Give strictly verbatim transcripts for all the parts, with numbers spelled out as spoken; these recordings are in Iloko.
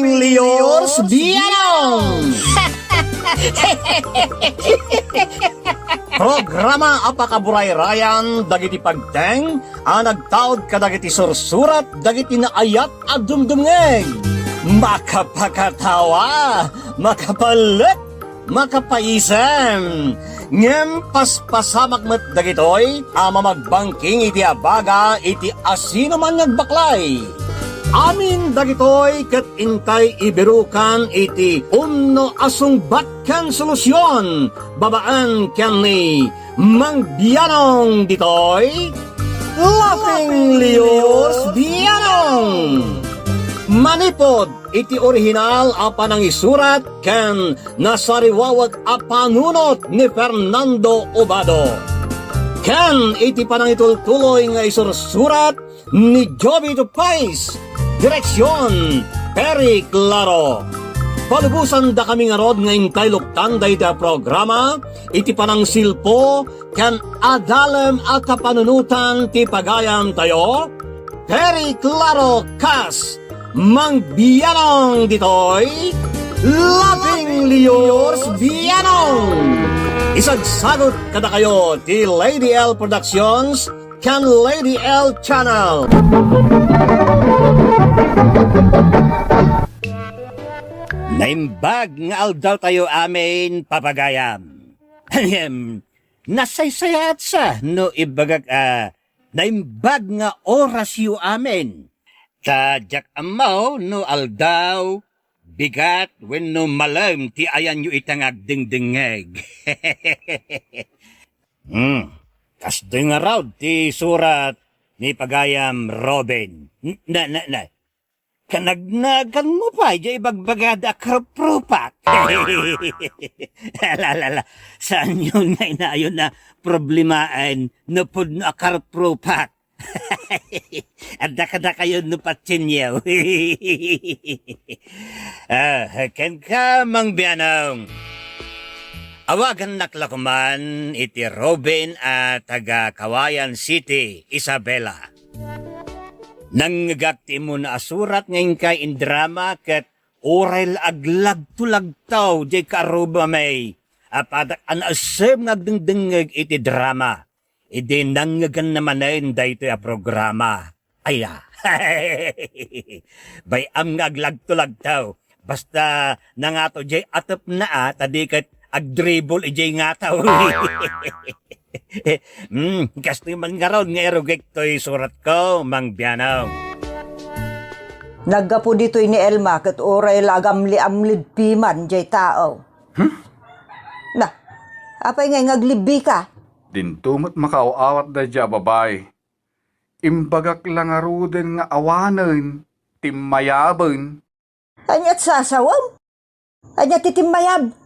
Liors Bianong! Programa a pakaburayrayan dagiti pagteng a nagtaud kadagiti sursurat dagiti naayat a dumdumngeg. Makapakatawa, makapalek, makapaisem. Ngem paspasamak met dagitoy a mamagbangking iti abaga iti asinoman nga agbaklay. Amin dagitoy ket intay ibirukan iti umno a sungbat ken solusion babaen ken ni Mang Bianong ditoy, Laughing Liors Bianong. Manipud iti orihinal a panangisurat ken nasariwawag a panunot ni Fernando Obado, ken iti panangitultuloy nga isursurat ni Jovito Pais, direksion, Perry Claro. Palubosandakami ngarud nga intay luktan dayta a programa iti panangsilpo ken adalem a kapanunotan ti pagayamtayo, Perry Claro kas Mang Bianong ditoy, Laughing Liors Bianong. Isagsagut kadakayo ti Lady L Productions ken Lady L Channel. Naimbag nga aldawtayo amin, papagayam. Ahem. Nasaysayaat sa no ibagak a naimbag nga orasyo amin. Ta diak ammo no aldaw, bigat, wenno malem ti ayanyo ita nga agdengdengngeg. Hmm. Kastoy ngarud ti surat ni pagayam Robin. N-, na, na, na. Kanagnaganmo pay diay ibagbagada a karuprupak. Ala, ala, ala. Saanyon nga inayon a problemaen no pudno a karuprupak? Adda kadakayo no patienyo. Ah, kenka, Mang Bianong. Awagannak la koman iti Robin a taga Cauayan City, Isabela. Nangngegak ti immuna a surat nga inkay indrama ket uray la aglagtulagtaw diay kaarrubami a padak a naessem nga agdengdengngeg iti drama idi nangngeganna manen daytoy a programa. Aya. Bay-am nga aglagtulagtaw. Basta nangato diay atepna a, ta di ket agdribble idiay ngataw. Hmm, kastoy man ngarud nga irugik toy suratko, Mang Bianong. Naggapu ditoy ni Elma ket uray la agamli-amlid piman diay tao. Hmm? Na, apay ngay nga aglibbika? Dinto met makaaw-awat daydiay a babai. Imbagak la ngaruden nga awanen, timmayaben. Ania ti sasawem? Ania ti timmayab?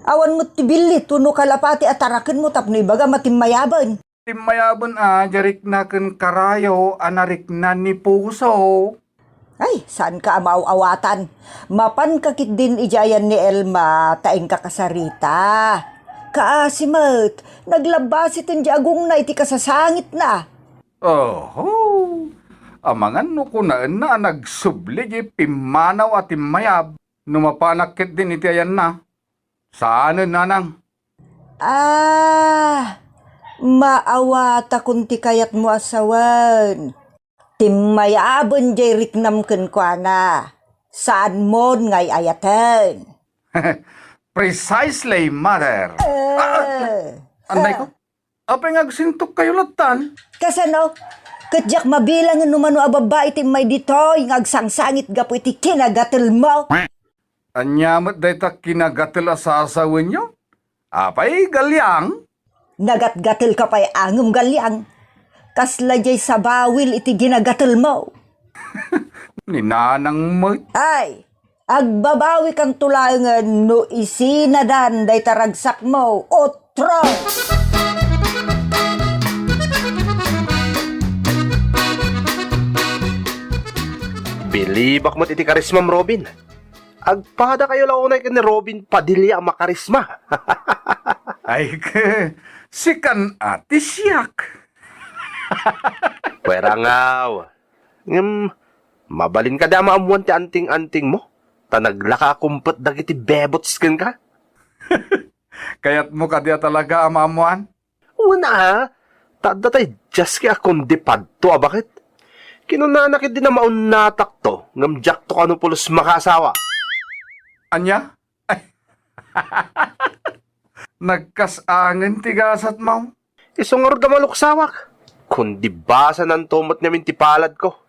Awan met ti billit wenno kalapati a tarakenmo tapno ibagam a timmayaben. Timmayaben a diay rikna ken karayo a narikna ni puso. Ay, saanka a maaw-awatan. Mapanka ketdin idiay ayan ni Elma ta inka kasarita. Kaasi met, naglabbasiten diay agongna iti kasasangitna. Oho! Amangan no kunaenna a nagsubli diay pimmanaw a timmayab no mapanak ketdin iti ayanna. Saanen, nanang. Ah, maawatakon ti kayatmo a sawen. Timmayaben diay riknam kenkuana. Saanmon nga ay-ayaten. Precisely, mother. Eh. Ah, ah, anday ko? Apay nga agsintukkayo lattan? Kasano? Ket diak mabilangen no mano a babbai ti immay ditoy nga agsangsangit gapu iti kinagatelmo. Ania met dayta kinagatel a sasawenyo? Apay, Galiang? Nagatgatelka pay a ngem, Galiang. Kasla diay sabawil iti ginagatelmo. Ni nanang met. Ay, agbabawikanto laengen no isinadan dayta ragsakmo, otro! Bilibak met iti karismam, Robin. Agpadakayo la unay ken ni Robin Padilla a makarisma. Ay, ke, sikan a ti siak. Pwerangaw. Ngem, mabalin kadi a maammuan ti anting-antingmo? ta naglaka a kumpet dagiti bebots kenka. Kayatmo kadi a talaga a maammoan? Wen a, ta adda tay diaske a kundi padto a baket. Kinunana ketdi a maunnatakto, ngem diakto kano pulos makaasawa. Ania? Ay. Nagkas-angen ti gasatmo. Isu ngarud a maluksawak. Kundi basananto met ngamin ti paladko.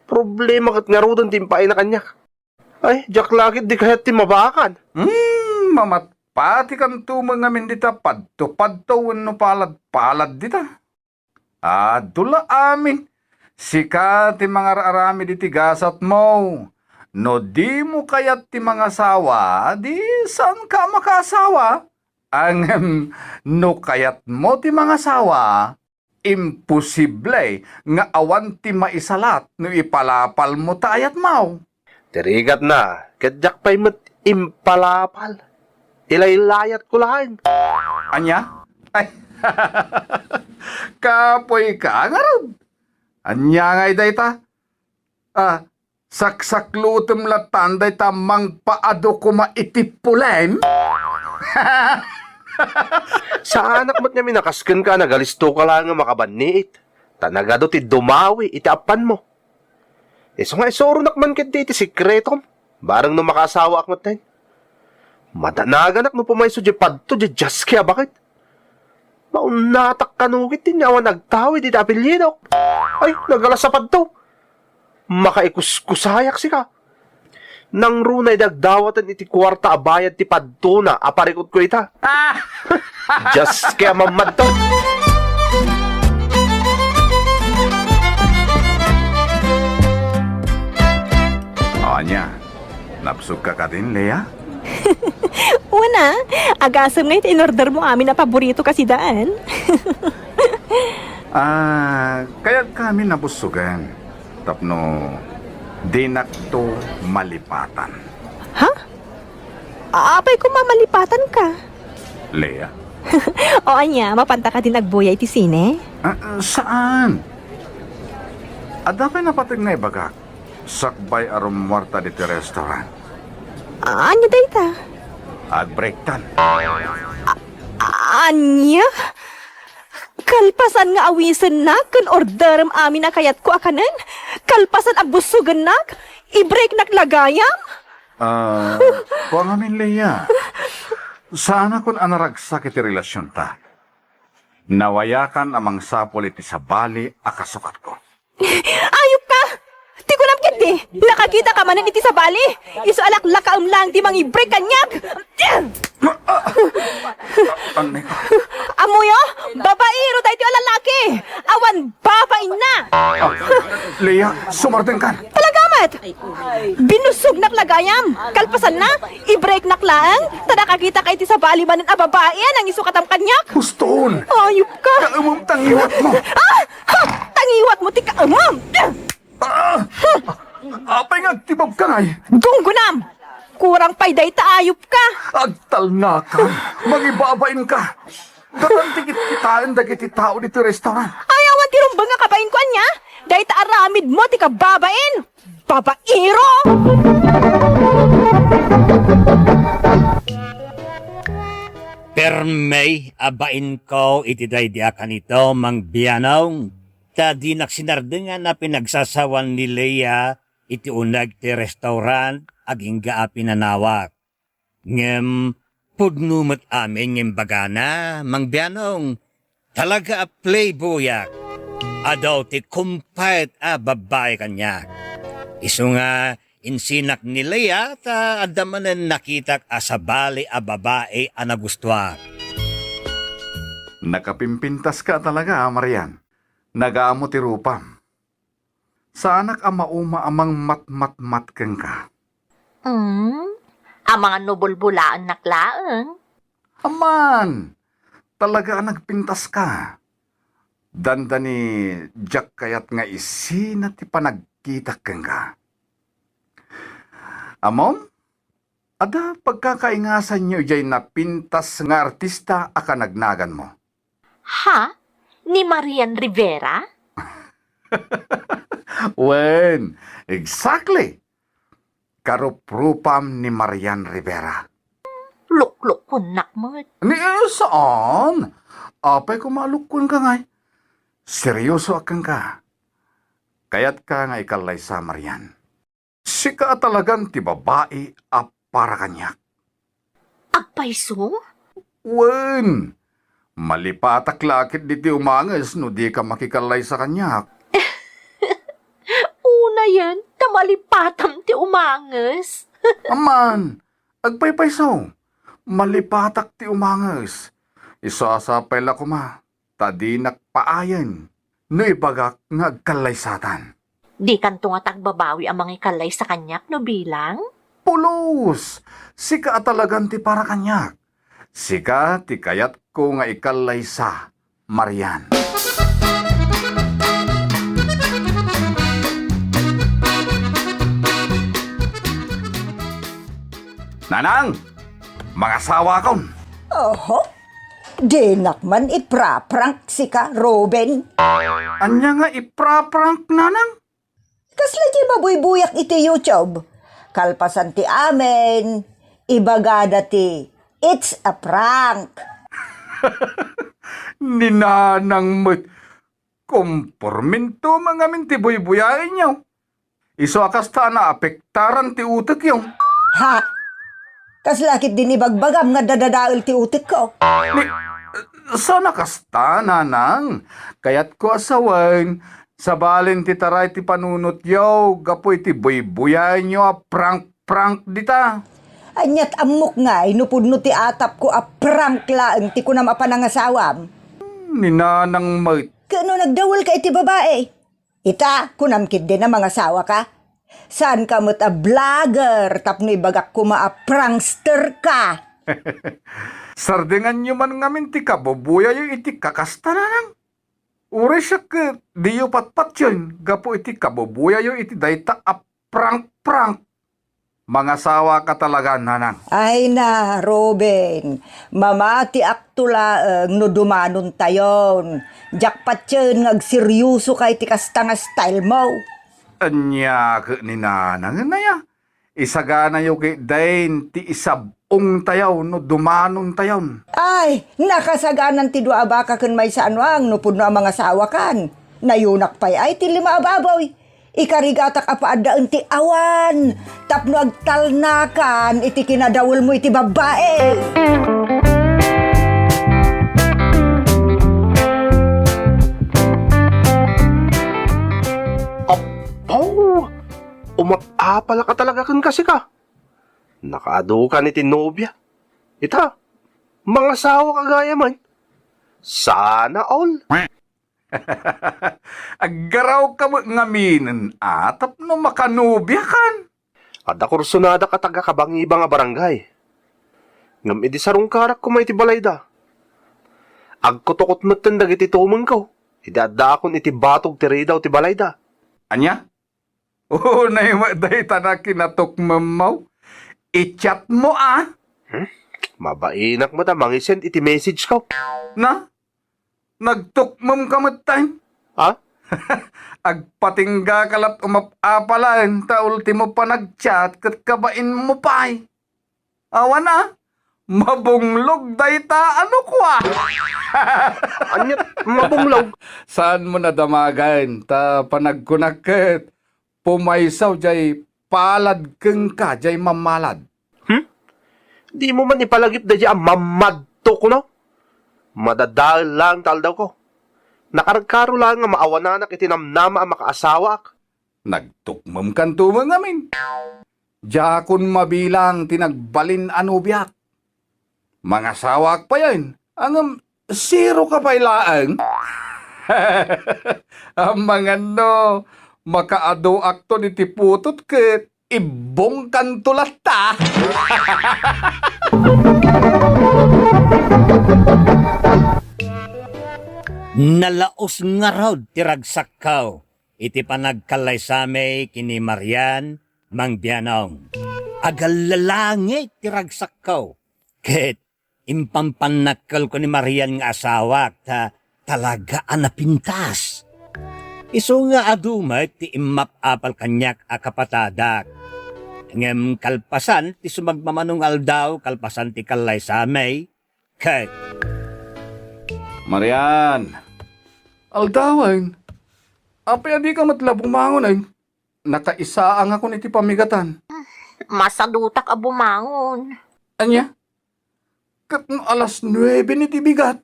Problema ket ngaruden ti impaayna kaniak. Ay, diak la ket di kayat ti mabaakan. Hmm, mamatpatikanto met ngamin dita padto-padto wenno palad-palad dita. Adu la amin. Sika ti mangar-aramid iti gasatmo. No dimo kayat ti mangasawa, di saanka a makaasawa. Ngem no kayatmo ti mangasawa, imposible nga awan ti maisalat no ipalapalmo ta ayatmo. Ti rigatna, ket diak pay met impalapal. Ilaylayatko laeng. Ania? Ay, kapoyka ngarud. Ania ngay dayta? Ah, saksaklutem latta dayta mangpaadu koma iti pulem? Saanak met ngamin a kas kenka a nagalistoka laeng a makabanniit, ta nagadu ti dumawi iti appanmo. Isu nga isuronak man ketdi iti sekretom, bareng no makaasawaak metten. Madanaganak no pumayso diay padto diay diaske a baket. Maunnatak kano ketdi nga awan agtawid iti apelyidok. Ay, nagalas a padto. Makaikuskusayak sika. Nangruna idi agdawaten iti kuarta a bayad ti padtona a parikutko ita. Ah! Diaske a mammadto. O, ania? Nabsogka kadin, Lea? Wen a, agasem nga iti inordermo amin a paborito kasidan. Ah, kayatkamin a bussogen tapno dinakto malipatan. Ha? Apay koma malipatanka? Lea? O ania, mapanta kadin agbuya iti sine? Ah, ah, saan? Adda pay napateg nga ibagak sakbay a rummuarta ditoy restaurant. Ania dayta? Agbreaktan. Ania? Kalpasan nga awisennak ken orderem amin a kayatko a kanen? Kalpasan a bussogennak, ibreaknak la gayam? Ah, kua ngamin, Lea. Saanakon a naragsak iti relasionta. Nawayakan a mangsapul iti sabali a kasukatko. Ayupka! Ti kunam ketdi, nakakitaka manen iti sabali. Isu a laklakaem laeng ti mangibreak kaniak. Anay ka. Ammoyo, babaero daytoy a lalaki. Awan babainna. Ah, Lea, sumardengkan. Talaga met. Binussognak la gayam. Kalpasanna, ibreaknak laeng, ta nakakitaka iti sabali manen a babai a nangisu katam kaniak. Huston! Ayupka! Kaemem ta ngiwatmo! Ah! Ha! Ta ngiwatmo ti kaemem! Ah! Apay nga agtibabka ngay? Gunggonam! Kurang pay dayta, ayupka! Agtalnaka! Mangibabainka! Datan ti kitkitaen dagiti tao ditoy restaurant. Ay, awan ti rumbeng nga kabainko ania? Dayta aramidmo ti kababain! Babaero! Permi a bainko iti daydi a kanito, Mang Bianong, ta dinak sinardengan a pinagsasawan ni Lea iti uneg ti restaurant agingga a pinanawak. Ngem pudno met amin nga imbagana, Mang Bianong. Talaga a playboyak. Adu ti kumpayt a babbai kaniak. Isu nga insinak ni Lea ta adda manen nakitak a sabali a babai a nagustuak. Nakapimpintaska talaga, Marian. Nagaammo ti rupam. Saanak a mauma a mangmatmatmat kenka. Hmm? Amangan no bulbulaennak laeng? Aman! Talaga a nagpintaska. Dandani diak kayat nga isina ti panagkitak kenka. Ammom? Adda pagkakaingasanyo idiay napintas nga artista a kanagnaganmo. Ha? Ni Marian Rivera? Wen, exactly. karuprupam ni Marian Rivera. Luklukkuennak met. Ni, eh, saan? Apay koma a lukkuenka ngay? Seryosoak kenka. Kayatka nga ikallaysa, Marian. Sika a talagan ti babai a para kaniak. Agpayso? Wen, malipatak la ketdi ti umanges no dika makikallaysa kaniak. Unayen, ta malipatam ti umanges. Aman, agpaypayso, malipatak ti umanges. Isu a sapay la koma ta dinak paayen no ibagak nga agkallaysatan. Dikanto ngata agbabawi a mangikallaysa kaniak no bilang? Pulos! Sika a talagan ti para kaniak. Sika ti kayatko nga ikallaysa, Marian. Nanang! Mangasawakon! Oho. Dinak man ipra-prank sika, Ruben. Ania nga ipra-prank, Nanang? Kasla ti mabuybuyak iti YouTube. Kalpasan ti amin, ibagada ti, "It's a prank." Ni Nanang met, komporminto ngamin ti buybuyaenyo. Isu a kasta a naapektaran ti utekyo. Ha? Kasla ketdin ibagbagam nga dadadael ti utekko? Ni, saan a kasta, Nanang. Kayatko a sawen, sabalen ti taray ti panunotyo gapu iti buybuyaenyo a prank-prank dita. Aniat ammok ngay no pudno ti atapko a prank laeng ti kunam a panangasawam? Ni Nanang met. Ket no nagdawelka iti babai? Ita, kunam ketdin a mangasawaka. Saanka met a vlogger tapno ibagak koma a prankster ka. Sardenganyo man ngamin ti kabubuyayo iti kakasta, Nanang. Uray siak ket diyo patpatien gapu iti kabubuyayo iti dayta a prank-prank. Mangasawaka talaga, Nanang. Ay na, Ruben, mamatiakto laeng no dumanontayon. Diak patien nga agseryosoka iti kasta nga style mo. Ania ket ni Nanang, aya? Isaganayo ketdin ti isab-ongtayo no dumanontayon. Ay, nakasaganan ti dua a baka ken maysa a nuang no pudno a mangasawakan. Nayunak pay ay ti lima a baboy. Ikarigatak a paaddaen ti awan tapno agtalnakan iti kinadawelmo iti babbai. Apo! Umap-apalaka talaga kenka, sika. Nakaadukan iti nobia. Ita, mangasawaka gayam. Sana all. Aggarawka met ngaminen a tapno makanobiakan. Adda kursonadak a taga-Kabangibang a barangay. Ngem idi sarungkarak koma iti balayda, agkutukot metten dagiti tumengko idi addaakon iti batog ti ridaw ti balayda. Ania? Unay met dayta a kinatukmemmo. I-chat mo, a? Hmm? Mabainak met a mangi-send iti message ko. Na? Nagtukmemka metten? Ha? Agpatinggaka la't umap-apalaen ta ultimo panagchat ket kabainmo pay. Awan a, mabunglog dayta a nukua. Ania't mabunglog? Saanmo nadamagan ta panagkunak ket pumayso jay palad kenka jay mammalad. Hmm? Dimo man ipalagip daydiay a mammadto, kuno? Madadael laeng ta aldawko. Nakarkaro laeng nga maawananak iti namnama a makaasawaak. Nagtukmemkanto met ngamin. Diakon mabilang ti nagbalin a nobiak. Mangasawaak payen, ngem zeroka pay laeng. Amangan no, makaaduakton iti putot ket ibbongkanto latta. Nalaus ngarud ti ragsakko iti panagkallaysami ken ni Marian, Mang Bianong. Agallalangit ti ragsakko, ket impampannakkelko ni Marian nga asawak ta talaga a napintas. Isu nga adu met ti immap-apal kaniak a kapatadak. Ngem kalpasan ti sumagmamano nga aldaw, kalpasan ti kallaysa, May. Kay. Marian! Aldawen! Apay a dika met la bumangon, ay? Nakaisaangakon iti pamigatan. Masadutak a bumangon. Ania? Ket no alas nuebe iti bigat?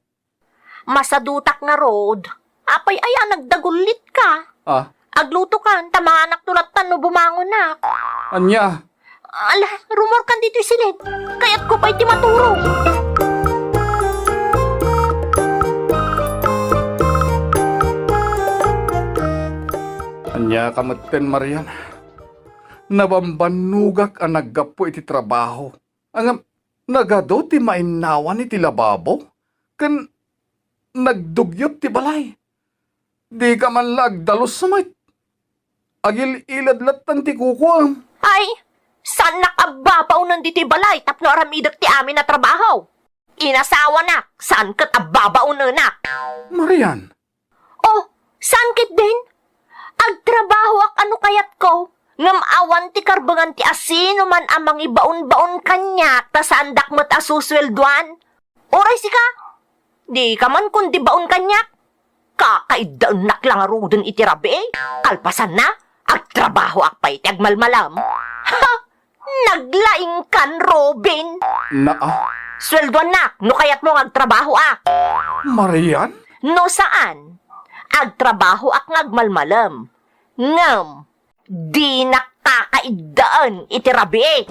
Masadutak ngarud. Apay aya nagdagullitka? Ah? Aglutokan, ta maanakto lattan no bumangonak. Ania? Ala, rumorkan ditoy siled. Kayatko pay ti maturog. Ania ka metten, Marian? Nabambannogak a naggapu iti trabaho. Ngem, nagadu ti mainnawan iti lababo, ken nagdugyot ti balay. Dika man la agdalus met. Agil-ilad lattan ti kukuam. Ay, saannak a babaonen ditoy balay tapno aramidek ti amin a trabaho. Inasawanak, saan ket a babaonenak. Marian, Oh, saan ketdin? Agtrabahoak a no kayatko, ngem awan ti karbengan ti asinoman a mangibaonbaon kaniak ta saandak met a susueldoan. Uray sika, dika man kundi baon kaniak. Kakaiddaennak la ngaruden iti rabii, kalpasanna, agtrabahoak pay iti agmalmalem. Ha! Naglaingkan, Robin. Naa? Sueldoannak no kayatmo nga agtrabahoak. Marian? No saan, agtrabahoak nga agmalmalem. Ngem, dinak kakaiddaen iti rabii.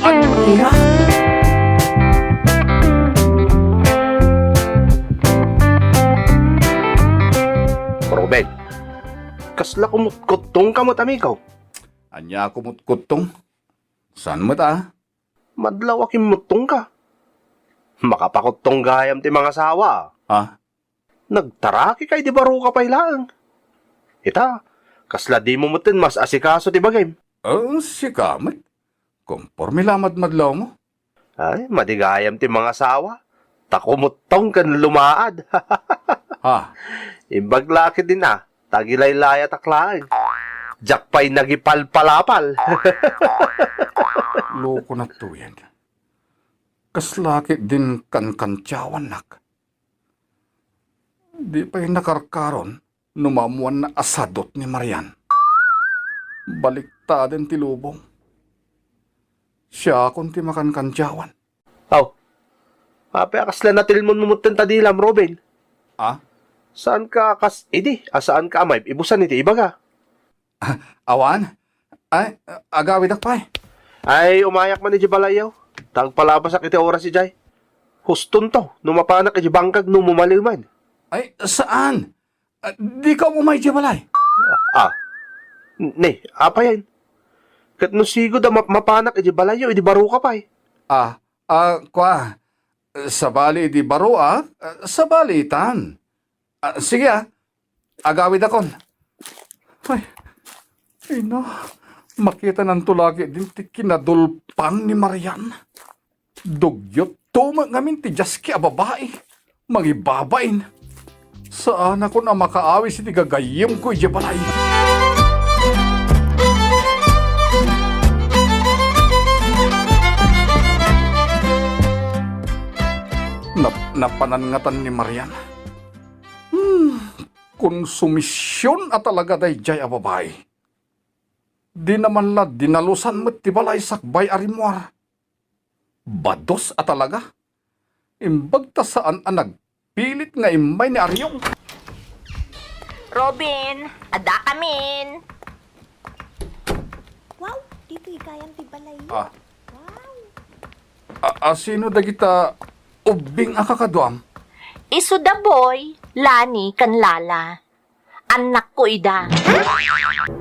Ania? Robin, kasla kumutkuttongka met, amigo? Ania a kumutkuttong? Saan met a? Madlaw a kimmuttongka. Makapakuttong gayam ti mangasawa. Ha? Nagtarakika idi baro ka pay laeng. Ita, kasla dimo metten mas-asikaso ti bagim. Oh, sika met. Komporme la madmadlawmo. Ay, madi gayam ti mangasawa. Ta kumuttong ken lumaad. Ha? Imbag la ketdin a, ta agilaylayatak laeng. Diak pay nagipalpalapal. Loko na tuyen. Kasla ketdin kankantiawannak. Di pay nakarkaron no maammoanna a sadot ni Marian. Baliktaden ti lubong. Siakon ti makankantiawan. Aw, apay a kasla natilmonmo metten ta dilam, Robin? Ah? Saanka a kas idi a saanka a maib-ibusan iti ibaga? Awan? Ay, agawidak pay. Ay, umayak man iti balayyo. Ta agpalabasak iti oras idiay. Hustonto, no mapanak iti bangkag no mumaleman. Ay, saan? Ah, dika umay iti balay. Ah, ne, apayen? Ket no sigud a ma-, mapanak iti balayyo, idi baro ka pay. Ah, ah, kua, sabali idi baro, ah, sabali itan. Ah, sige, ah, agawidakon. Ay, ay na, makitananto la ketdin ti kinadulpan ni Marian. Dugyot to met ngamin ti diaski a babai. Mangibabain. Saanakon a makaawis iti gagayyemko idiay balay. Nap-, napanan ngatan ni Marian. Hmm, konsumision a talaga daydiay a babai. Dina man la dinalusan met ti balay sakbay a rimmuar. Bados a talaga. Imbag ta saan a nagpilit nga immay ni Ariong. Robin, addakamin. Wow, ditoy gayam ti balay. Ah. Wow. A, a, sino dagita ubbing a kakaduam? Isu da Boy, Lani, ken Lala. Annakko ida.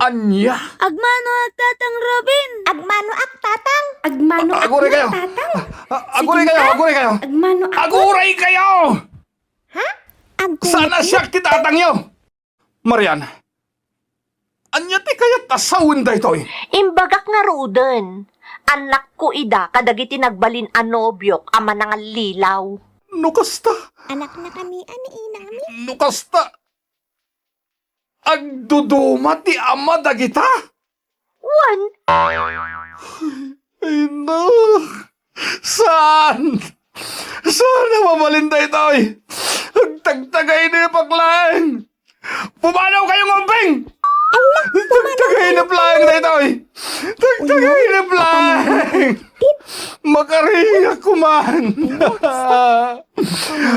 Ania? Agmano ak, Tatang Robin. Agmano ak, Tatang. Agmano ak, Tatang. A-, aguray kayo. Aguray kayo, aguray kayo. Agmano ak. Aguray kayo! Ha? Aguray? Saan a siak ti tatangyo? Marian, ania ti kayat a sawen daytoy? Imbagak ngaruden, annakko ida kadagiti nagbalin a nobiok a manangallilaw. No kasta. Anakna kami a ni inami. No kasta. Agduduma ti ama dagita? Wen. Ay, no. Saan? Saan a mabalin daytoy? Agtagtagaynepak laeng. Pumanaw kayo, Ngobing! Agtagtagaynep laeng daytoy. Agtagtagaynep laeng. Makariingak koma.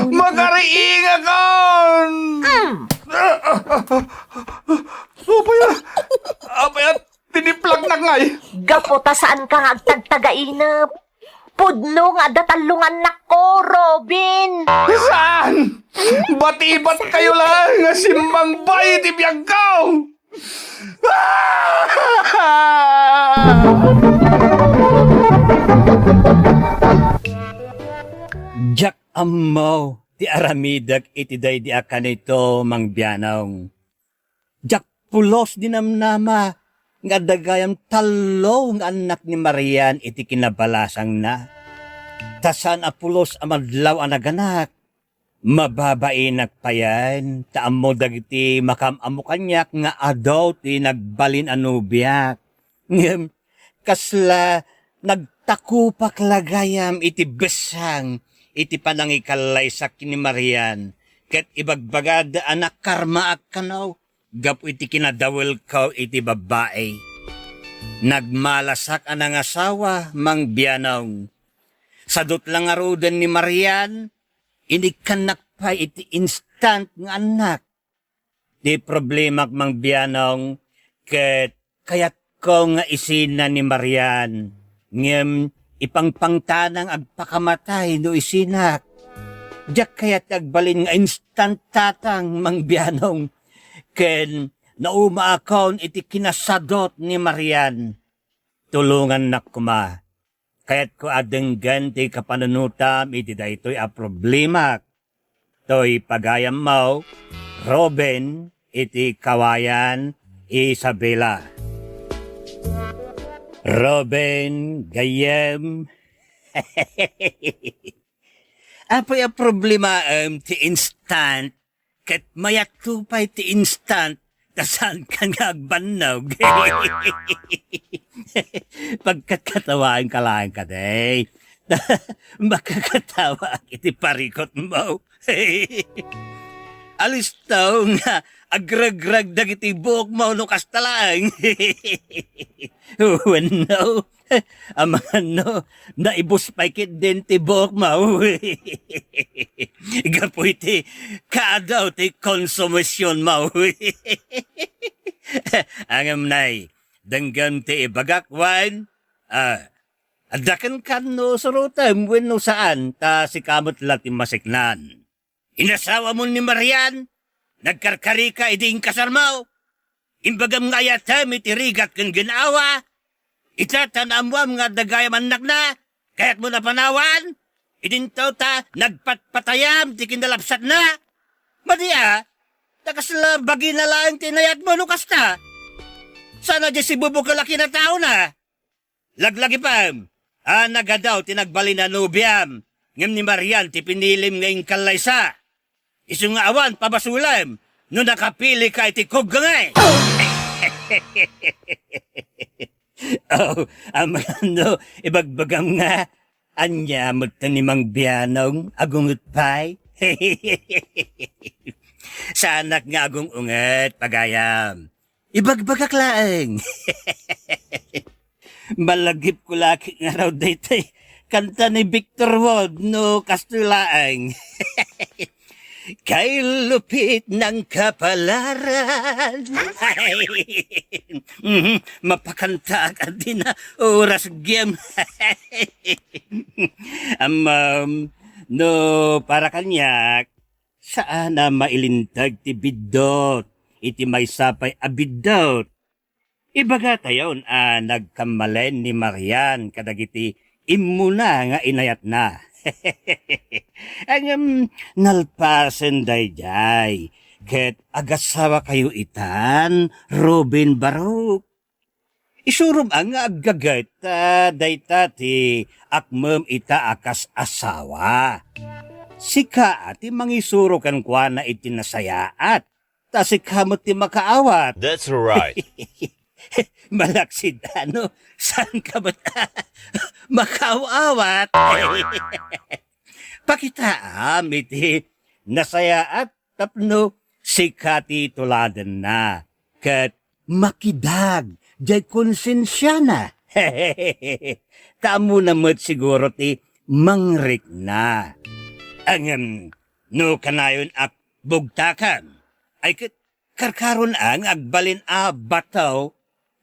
Makariingakon. Apay a, apay a, tiniplaknak ngay. Gapu ta saanka nga agtagtagaynep. Pudno nga adda tallo nga annakko, Robin. Saan? Batibat kayo laeng nga simmangbay iti biagko. Diak ammo ti aramidek iti daydi a kanito, Mang Bianong. Diak pulos di namnama nga adda gayam tallo nga annak ni Marian iti kinabalasangna. Ta saan a pulos a madlaw a naganak, mababainak payen, ta ammo dagiti makaam-ammo kaniak nga adu ti nagbalin a nobiak. Ngem kasla nagtakupak la gayam iti bessang iti panangikallaysak ni Marian, ket ibagbagada a nakarmaak kano gapu iti kinadawelko iti babbai. Nagmalasak a nangasawa, Mang Bianong. Sadut la ngaruden ni Marian, inikkannak pay iti instant nga annak. Ti problemak, Mang Bianong, ket kayatko nga isina ni Marian, ngem ipangpangtanang agpakamatay no isinak. Diak kayat nga agbalin nga instant tatang, Mang Bianong, ken naumaakon iti kinasadut ni Marian. Tulongannak koma. Kayatko a denggen ti kapanunotam iti daytoy a problemak. Toy pagayammo, Ruben iti Kawayan, Isabela. Ruben, gayyem. Apay a problemaem ti instant ket mayatko pay ti instant ta saankan nga agbannog. Pagkatkatawaanka laeng kadi. Makakatawaak iti parikutmo. Alistaw nga agregreg dagiti buokmo no kasta laeng. Wenno, amangan no, naibus pay ketdin ti buokmo. Gapu iti kaadu ti konsumisionmo. Ngem nay, denggem ti ibagak wen, a, adda kenka no surotem wenno saan, ta sika met la ti masiknan. Inasawamon ni Marian, nagkarkarika idi inkasarmo. Imbagam nga ayatem iti rigat ken gin-awa. Ita ta naammuam nga adda gayam annakna, kayatmo a panawan? Idinto ta nagpatpatayam ti kinalapsatna? Madi a, ta kasla bagina laeng ti inayatmo no kasta. Saan a diay sibubukel a kinataona. Laglagipem a nagadu ti nagbalin a nobiam, ngem ni Marian ti pinilim nga inkallaysa. Isu nga awan pabasolem no nakapilika iti kuggongen. Oh, amangan no ibagbagam nga ania met ni Mang Bianong agunget pay? Saanak nga agung-unget, pagayam. Ibagbagak laeng. Malagipko la ket ngarud daytoy kanta ni Victor Wood no kastoy laeng. Kay lupit ng kapalaran. Mhm, mapakantaak a di na oras gem. Ammom, no para kaniak, saan a mailinteg ti biddut iti maysa pay a biddut. Ibagatayon a nagkammalen ni Marian kadagiti immuna nga inayatna. Ngem nalpasen daydiay, ket agasawakayo itan, Ruben Barok. Isurom a nga aggaget ta dayta ti akmem ita a kas asawa. Sika a ti mangisuro kenkuana iti nasayaat, ta sika met ti makaawat. That's right. Malaksid, ano? Saan ka ba ta? Makaaw-awat? Pakitaam iti nasayaat tapno sika ti tuladenna. Ket makidag jay konsensiana. Ta ammona met siguro ti mangrikna. Ngem no kanayon ak bugtakan, ay ket karkaron a nga agbalin a bato,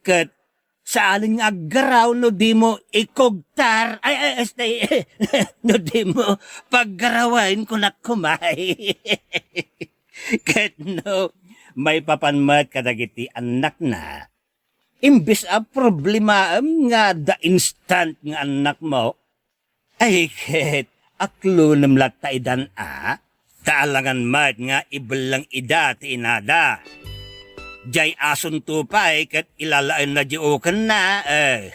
ket saanen nga aggaraw no dimo ikugtar, ay, ay, este, no dimo paggarawen, kunak kumay. Ket no maipapan met kadagiti annakna, imbes a problemaem nga adda instant nga annakmo, ay ket aklonem latta idan a, ta alangan met nga ibelleng ida ti inada. Jay asonto pay ket ilalaenna jay ukenna, eh.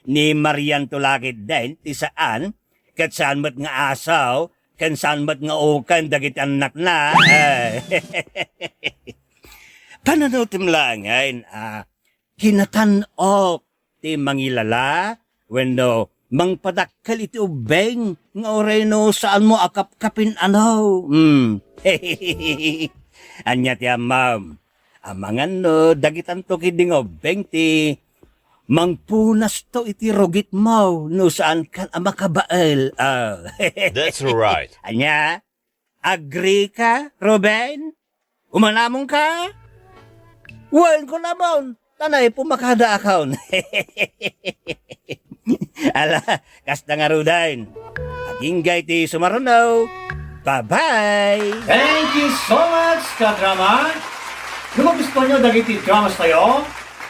Ni Marianto la ketdin ti saan, ket saan met nga asaw, ken saan met nga uken dagiti annakna, eh. Panunotem laengen a kinatan-ok ti mangilala wenno mangpadakkel iti ubbing nga uray no saanmo a kapkapin-ano. Hmm. Ania ti ammom? Amangan no dagitanto ketdi nga ubbing ti mangpunasto iti rugitmo no saankan a makabael. Ah. That's right. Ania? Agree ka, Ruben? Umanamon ka? Wen, kunamon. Tanay, pumakada akon. Ala, kasta nga Ruben. Agingga iti sumaruno. Bye-bye! Thank you so much, kadrama! No magustuhan nyo dagiti dramas tayo,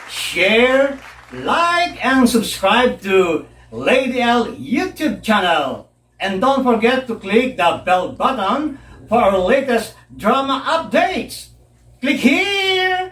share, like, and subscribe to Lady L YouTube channel. And don't forget to click the bell button for our latest drama updates. Click here!